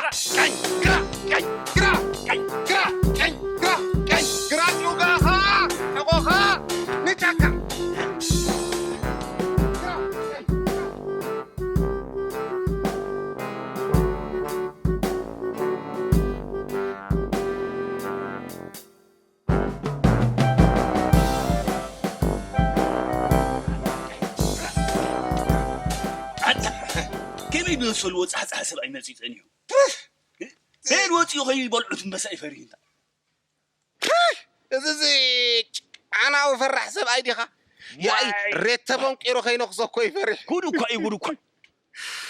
ቀኝ፣ ግራ፣ ቀኝ፣ ግራ፣ ቀኝ፣ ግራ፣ ቀኝ፣ ግራ፣ ቀኝ፣ ግራ፣ ጭውጋኻ፣ ሕቖኻ፣ ንጫካ። ግራ፣ ቀኝ፣ ግራ። ኣታ፣ ከመይ ብዝሰልዎ ጻሕጻሕ ሰብኣይ መጺኡ ጸኒሑ? ፑፍ! ቤት ወጺኡ ከይበልዑ ትንበሳ ይፈርህ እንታ። ፑፍ! እዚ፣ እዚ ጫናዊ ፈራሕ ሰብኣይ ዲኻ? ያይ፣ ዋይ! ሬት ተበንቂሩ ከይነኽሶ እኮ ይፈርሕ። ጉድ እኳ እዩ፣ ጉድ እኳ።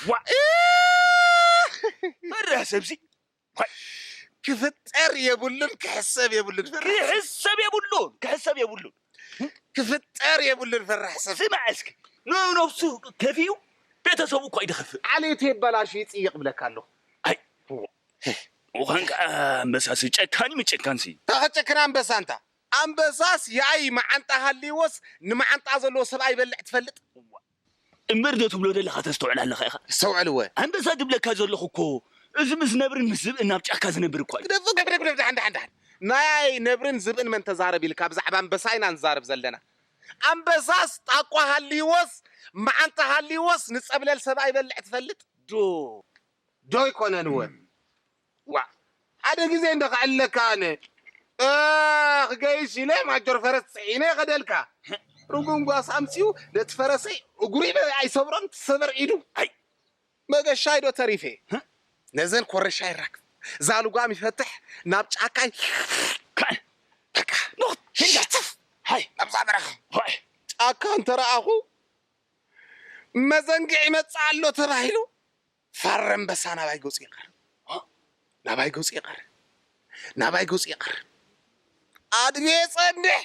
ዋ! እህ! ፈራሕ ሰብሲ። ኳይ! ክፍጠር የብሉን፣ ክሕሰብ የብሉን ፈራሕ። ክሕሰብ የብሉን፣ ክሕሰብ የብሉን። ክፍጠር የብሉን ፈራሕ ሰብ። ስማዕ እስኪ፣ ንነብሱ ከፊኡ ቤተሰቡ እኳ ይደኸፍእ። ዓሌቱ የበላሹ ይጽይቕ ብለካ ኣለኹ። ኣይ፣ እዋ። ምዃን ከኣ ኣንበሳሲ ጨካን እዩ፣ ጨካንሲ። ታኸጨክን ኣንበሳ እንታ። ኣንበሳስ ያይ መዓንጣ ሃልይዎስ ንመዓንጣ ዘለዎ ሰብኣይ ይበልዕ ትፈልጥ? እዋ። እምበር ዶ ትብሎ ዘለኻ ተስተውዕል ኣለኻ ኢኻ? ኣስተውዕል እወ። ኣንበሳ ዝብለካ ዘለኹ እኮ፣ እዚ ምስ ነብርን ምስ ዝብእን ኣብ ጫካ ዝነብር እኳ እዩ። ግደፍ፣ ግደፍ፣ ግደፍ፣ ግደፍ፣ ደሓን፣ ደሓን፣ ደሓን። ናይ ነብርን ዝብእን መን ተዛረብ ኢልካ፣ ብዛዕባ ኣንበሳ ኢና ንዛረብ ዘለና። ኣንበሳስ ጣቋ ሃልይዎስ፣ መዓንጣ ሃልይዎስ፣ ንጸብለል ሰብኣይ ይበልዕ ትፈልጥ? ዶ። ዶ ኣይኮነን እወ። እም። ዋእ፣ ሓደ ግዜ እንዶ ከዕልለካ ኣነ። እ፣ ክገይሽ ኢለ ማጆር ፈረስ ጽዒነ ይኸደልካ። ርጉም ጓስ ኣምጺኡ ነቲ ፈረሰይ እግሩ ይበ-፣ ኣይሰብሮን፣ ትሰበር ኢዱ። ኣይ። መገሻይ ዶ ተሪፈ? ህ? ነዘን ኮረሻ ይራክብ። እዛ ልጓም ይፈትሕ፣ ናብ ጫካይ። ካን። በቃ። ኖኽ፣ ሂንዳ። ሽትፍ። ሃይ። ናብዛ በረኻ። ሃይ። ጫካ እንተ ረኣኹ፣ መዘንግዕ ይመጽእ ኣሎ ተባሂሉ፣ ፋረ ኣንበሳ ናባይ ገጹ ይቐርብ። እ? ናባይ ገጹ ይቐርብ። ናባይ ገጹ ይቐርብ። ኣድቤ ጸንሕ።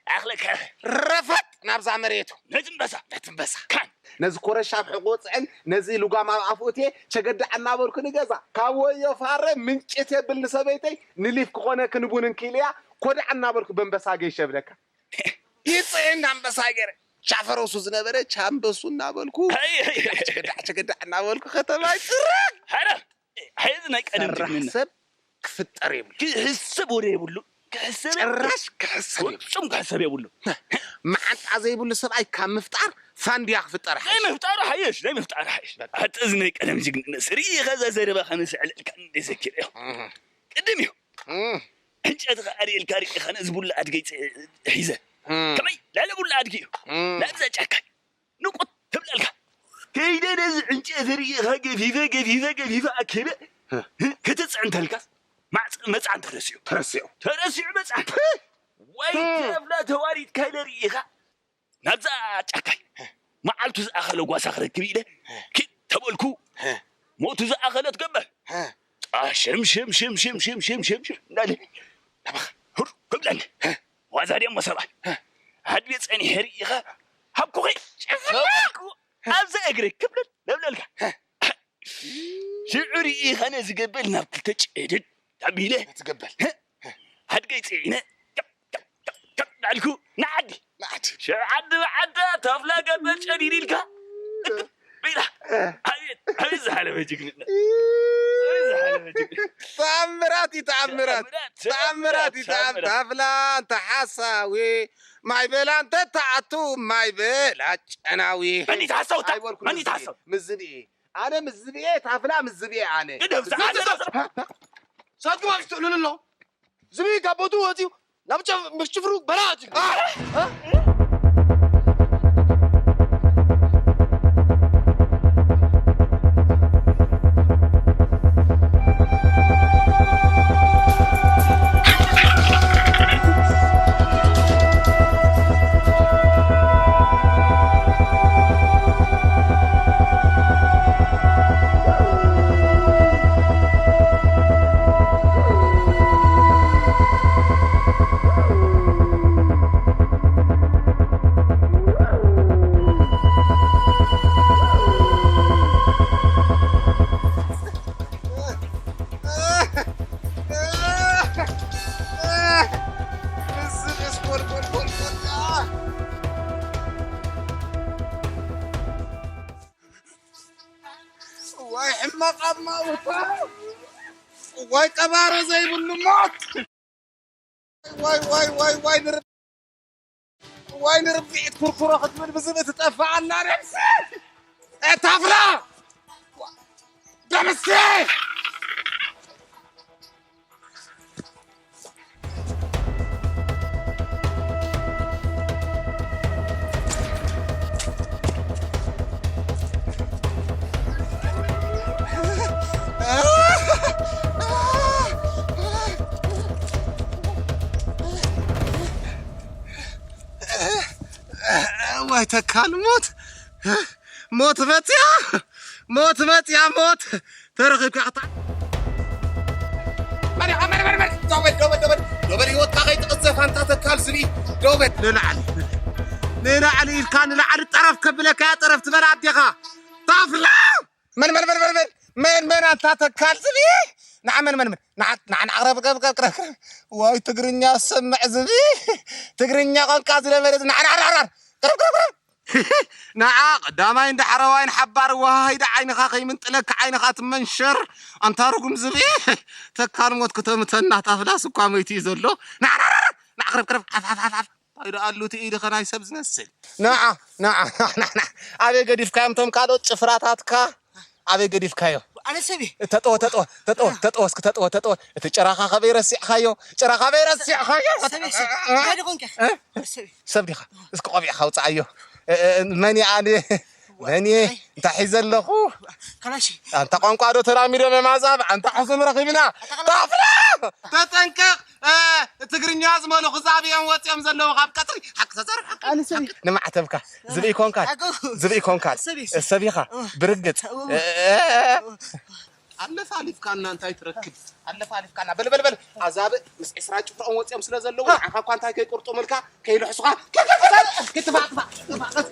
ኣኽለከ። ረፈጥ ናብዛ መሬቱ። ነቲ ኣንበሳ። ነቲ ኣንበሳ። ካን። ነዚ ኮረሻ ኣብ ሕቖ ጽዕን፣ ነዚ ልጓም ኣብ ኣፉ እትየ፣ ቸገዳዕ እናበልኩ ንገዛ። ካብ ወዮ ፋረ ምንጭት የብል ንሰበይተይ፣ ንሊፍ ክኾነ ክንቡን እንኪልያ፣ ኮዳዕ እናበልኩ በንበሳ ገይሸ ብለካ። ይጽዕን ኣንበሳ ገይረ። ቻፈረሱ ዝነበረ ቻምበሱ እናበልኩ፣ ኣይ፣ ኣይ፣ ኣይ። ቸገዳዕ፣ ቸገዳዕ እናበልኩ ከተማ ይጽረግ። ሃረ፣ ሃረ፣ እዚ ናይ ቀደም ፈራሕ ጅግንነት። ሰብ ክፍጠር የብሉ። ክሕሰብ ወረ የብሉ። ክሕሰብ የብሉ። ጭራሽ ክሕሰብ የብሉ። ፍጹም ክሕሰብ የብሉ። መዓንጣ ዘይብሉ ሰብኣይ ካብ ምፍጣር ፋንድያ ክፍጠር ናይ ሓይሽ። ምፍጣሩ ሓይሽ፣ ናይ ምፍጣሩ ሓይሽ። ኣቲ እዚ ናይ ቀደም ጅግንነት። ርኢ ኸዛ ዘረባ ከነስዕለልካ እንደ ዘኪረ። እህ። ቅድም እዩ። እህ። ዕንጨትኻ ኣልዒልካ ርኢኻ ነዚ ቡላ ኣድገይ ጽ-፣ ሒዘ። እም። ከመይ? ልዕሊ ቡላ ኣድጊ እዩ። እም። ናብዛ ጫካ ንቁት ትብለልካ። ከይደ ነዚ ዕንጨት ርኢኻ ገፊፈ፣ ገፊፈ፣ ገፊፈ ኣኪበ። ህ። ህ፣ ክትጽዕንተልካስ ማዕጽ-፣ መጽዓን ተረሲዑ። ተረሲዑ። ተረሲዑ መጽዓን። ህ። ወይ ህ። ተፍላ ተዋሪድካ ኢለ ርኢኻ ናብዛ ጫካይ መዓልቱ ዝኣኸለ ጓሳ ክረክብ ኢለ ኪድ ተበልኩ። ሞቱ ዝኣኸለት ገበር ጣ ሽም ሽም ሽም ሽም ሽም ሽም ሽም ሽም እንዳለ ናባኻ ሁር ክብለኒ። ዋዛ ድያ እሞ ሰብኣይ ኣድቤ ጸኒሐ ርኢኻ ሃብኩኺ ሸፈንኩ ኣብዛ እግሪ ክብለል ለብለልካ። ሽዑ ርኢኻ ነዚ ገበል ናብ ክልተ ጨደድ ኣቢለ ነቲ ገበል። ኣድገይ ጽዒነ ቀቕ፣ ቀቕ፣ ቀቕ፣ ቀቕ እናልኩ ንዓዲ። ንዓዲ። ሽዑ ዓዲ ብዓዳ ታፍላ ገበል ጨዲድ ኢልካ። እትብ ኢላ። ኣቤት፣ ኣቤት ዝሓለፈ ጅግንነት። ኣቤት ዝሓለፈ ጅግንነት። ተኣምራት እዩ፣ ተኣምራት። ተኣምራት፣ ተኣምራት እዩ፣ ተኣምራት። ተኣምራት። ታፍላ እንተ ሓሳዊ፣ ማይ በላ እንተ ተኣቱ፣ ማይ በላ ጨናዊ። መን እዩ ተሓሳዊ? ኣይበልኩ መን እዩ ተሓሳዊ? ምስ ዝብኢ። ኣነ ምስ ዝብኤ ታፍላ ምስ ዝብኤ ኣነ። ግደፍ፣ ዝሓዘ ሰብ-፣ ሰብ-፣ ሰብ-፣ ሳትኩም ኣብ ትዕልሉ ኣሎ። ዝብኢ ካብ ቦትኡ ወፂኡ ናብ ጨፍ-፣ ምስ ጭፍሩ በላእ ኣትዩ። እ? ኣይ ሕማቕ ኣማውታ። ዋይ ቀባሪ ዘይብሉ ሞት። ዋይ ዋይ ዋይ ዋይ ንር- ዋይ ንርብዒት ኩርኩሮ ክትብል ብዝብ ትጠፍእ ኣላ ነብሲ። እታ ፍላ ደምሴ። ዋይ ተካል ሞት ሞት መጽያ ሞት መጽያ ሞት ተረኺብካ ክታ መሪኻ መሪ መሪ መሪ ዶበል ዶበል ዶበል ዶበል ህይወትካ ከይትቕዘፍ ኣንታ ተካል ዝብኢ ዶበል ንላዕሊ ንላዕሊ ኢልካ ንላዕሊ ጠረፍ ከብለካ እያ ጠረፍ ትበል ኣዴኻ ታፍላ መን መን መን መን መን መን መን ኣንታ ተካል ዝብኢ ንዓ መን መን መን ንዓ ንዓ ንዓ ቅረብ ቅረብ ቅረብ ቅረብ ቅረብ ዋይ ትግርኛ ሰምዕ ዝብኢ ትግርኛ ቋንቋ ዝለመደ ንዓ ንዓ ንዓ ቅረብ ቅረብ ቅረብ ንዓ ቀዳማይን ዳሕረዋይን ሓባር ወሃሂዳ ዓይንኻ ከይምንጥለካ ዓይንኻ ትመንሸር ኣንታ ርጉም ዝብኢ ተካል ሞት ክተምተና ታፍላስ እኳ መይቱ እዩ ዘሎ ንዓ ንዓ ንዓ ንዓ ቅረብ ቅረብ ሓፍ ሓፍ ሓፍ ሓፍ እንታይ ደኣ ኣሉ እቲ ኢድኸ ናይ ሰብ ዝመስል ንዓ ንዓ ንዓ ንዓ ኣበይ ገዲፍካዮም እቶም ካልኦት ጭፍራታትካ ኣበይ ገዲፍካዮ ኣነ ሰብየ ተጠወ ተጠወ ተጠወ ተጠወ እስኪ ተጠወ ተጠወ እቲ ጭራኻ ከበይ ረሲዕኻዮ ጭራ ከበይ ረሲዕኻዮ ሰብየ ሰብ እንታይ ደኾንከ እ? ሰብየ ሰብ ዲኻ እስኪ ቆቢዕካ ውፅዓዮ እ፣ እ፣ መን እየ ኣነ መን እየ እንታይ ሒዘ ኣለኹ ካላሽ ኣንታ ቋንቋ ዶ ተላሚዶም እዮም ኣዛብ ኣንታ ሕሱም ረኺብና ታፍላ ተጠንቀቕ እ፣ ትግርኛ ዝመሉ ክዛብ እዮም ወፂኦም ዘለዉ ካብ ቀፅሪ ሓቂ ተዘርብ ሓቂ ኣነ ሰብየ ንማዕተብካ ዝብኢ ኮንካ ኣጎ። ዝብኢ ኮንካ ሰብየ ሰብ። ሰቢኻ እወ። ብርግፅ እወ። እ፣ ኣለፋሊፍካና እንታይ ትረክብ ኣለፋሊፍካና በል በል በል ኣዛብእ ምስ ዕስራ ጭፍርኦም ወፂኦም ስለ ዘለዉ ንዓኻ እኳ እንታይ ከይቁርጡምልካ ከይልሕሱኻ ክትፋእ ክትፋእ ክትፋእ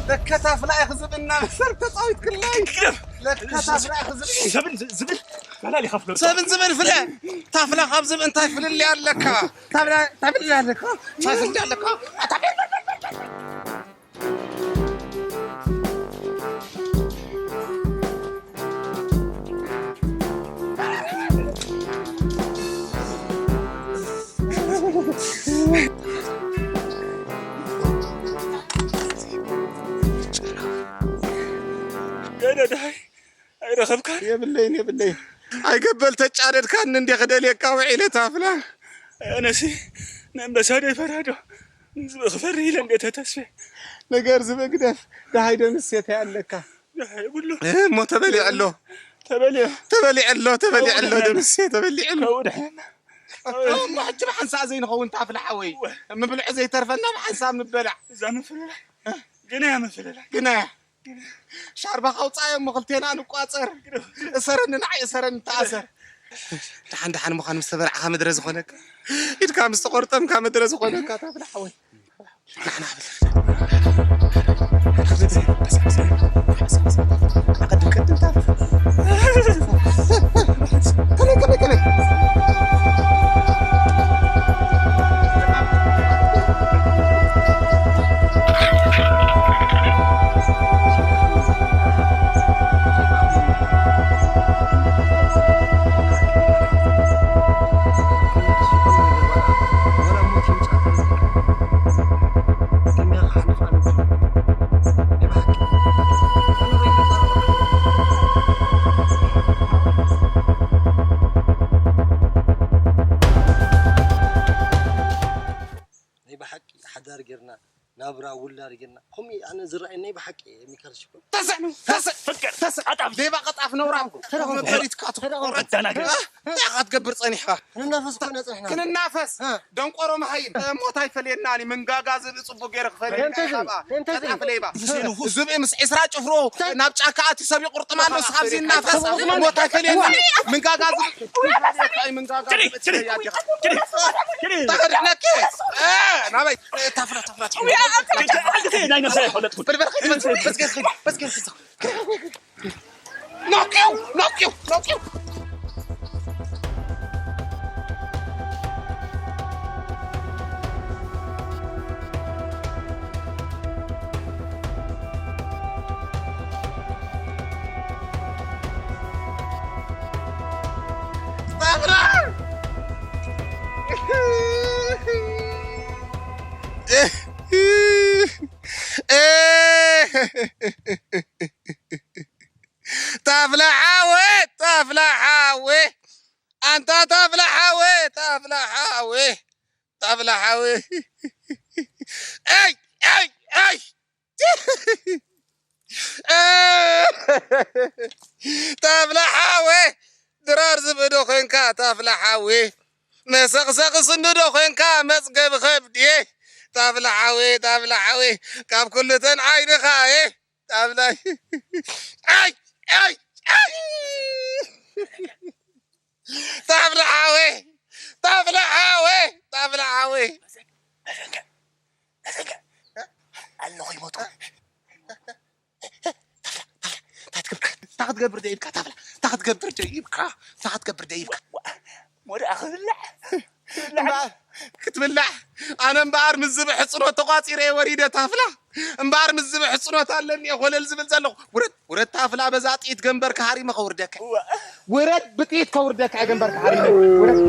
ለካ ታፍላ ኢኺ ዝብል እናመሰልካ ተጻዊትክለይ። ግደፍ። ለካ ታፍላ ኢኺ ዝብል። ሰብን ዝ-፣ ዝብል ባላል ይኸፍሎ። ሰብን ዝብል ፍለ። ታፍላ ካብ ዝብ እንታይ ፍልልይ ኣለካ? ታፍላ፣ ታፍላ ኣለካ? እንታይ ፍልልይ ኣለካ? ገለ ደሃይ ኣይረኸብካን? የብለይን፣ የብለይን። ኣይገበል ተጫደድካኒ እንዴ ክደልየካ ውዒለ ታፍላ። ኣነሲ ንኣንበሳ ዶ ይፈርሃ ዶ? ንዝብኢ ክፈርህ ኢለ እንዴ ተተስፌ። ነገር ዝብኢ ግደፍ። ደሃይ ደምሴ እንታይ ኣለካ? ደሃይ የብሉ። እ፣ እሞ ተበሊዐ ኣሎ። ተበሊዑ። ተበሊዐ ኣሎ፣ ተበሊዐ ኣሎ፣ ተበሊዐ። ደምሴ ተበሊዐ ኣሎ። ካብኡ ድሕነና። እሞ ሕጂ ብሓንሳእ ዘይንኸውን ታፍላ ሓወይ። እወ። ምብልዑ ዘይተርፈና ብሓንሳብ ንበላዕ። እዛ ምፍልላይ። እ? ግናያ ምፍልላይ። ግናያ። ሻርባኻ ኣውጻዮ እሞ ክልቴና ንቋጸር። እሰረኒ ንዓይ እሰረኒ ተኣሰር። ደሓን ደሓን ምዃን ምስ ተበላዕኻ ምድረ ዝኾነካ። ኢድካ ምስ ተቖርጠምካ ምድረ ዝኾነካ ታፍላ ሓወይ። ንሕና ቅድም ቅድም ታፍላ። ከመይ ከመይ ከመይ። ናይ ብሓቂ ሓዳር ጌርና ናብራ ውላድ ጌርና ከምኡ ኣነ ዝረኣየኒ ናይ ብሓቂ ሚካል ሽኮር ተስዕ ተስዕ ፍቅር ተስዕ ኣጣፍ ሌባ ቀጣፍ ነውራም ተረኸቡ። መበሪትካ ተረኸቡ። ትቆረጥ ኣዳናግር። እንታይ ኢኻ ክትገብር ጸኒሕካ? ክንናፈስ እኮ ኢና ጸኒሕና። ክንናፈስ እ። ደንቆሮ መሃይም ሞት ኣይፈልየናን እዩ። ምንጋጋ ዝብኢ ጽቡቅ ገይረ ክፈልየና እየ ካብኣ። እንታይ ቀጣፍ ሌባ ዝብኢ ምስ ዒስራ ጭፍሩ ናብ ጫካ ኣትዩ ሰብ ይቁርጥም ኣሎ። ንስኻ ኣብዚ ይናፈስ ሞት ኣይፈልየናን እዩ። ምንጋጋ ዝብኢ ምንጋጋ ዝብኢ ትለይ ኣዴኻ። ተኸድሕነኪ እ፣ ናበይ ታፍላ ታፍላ ናይ ነብሰይ ኣይፈለጥኩን። በል፣ በል፣ ኸይድ፣ በል፣ በል፣ ኸይድ፣ በል፣ ኸይድ፣ በል፣ ኸይድ። ኖኪው፣ ኖኪው፣ ኖኪው። ታፍላ ሓወይ፣ ታፍላ ሓወይ፣ ኣንታ ታፍላ ሓወይ፣ ታፍላ ሓወይ፣ ታፍላ ሓወይ። ኣይ፣ ኣይ፣ ኣይ። ታፍላ ሓወይ፣ ድራር ዝብኢ ዶ ኾንካ ታፍላ ሓወይ? መሰቕሰቒ ስንዲ ዶ ኾንካ መጽገቢ ከብድየ? ታፍላ ሓወይ፣ ታፍላ ሓወይ፣ ካብ ኩሉተን ዓይንኻ እየ። ታፍላ፣ ኣይ፣ ኣይ፣ ኣይ። ታፍላ ሓወይ፣ ታፍላ ሓወይ፣ ታፍላ ሓወይ። መዘንጋ፣ መዘንጋ፣ ኣለኹ ይሞትኩ። እንታይ ክትገብር ደይብካ? ታፍላ፣ እንታይ ክትገብር ደይብካ? እንታይ ክትገብር ደይብካ? ሞድኣ ክብላዕ፣ ክብላዕ። እምበኣር ክትብላዕ? ኣነ እምበኣር ምስ ዝብኢ ሕጽኖት ተቋጺረ እየ ወሪደ ታፍላ። እምበኣር ምስ ዝብኢ ሕጽኖት ኣለኒ እየ ኮለል ዝብል ዘለኹ። ውረድ፣ ውረድ ታፍላ፣ በዛ ጥይት ገንበርካ ሃሪመ ከውርደካ። እዋ። ውረድ፣ ብጥይት ከውርደካ እየ ገንበርካ ሃሪመ። ውረድ።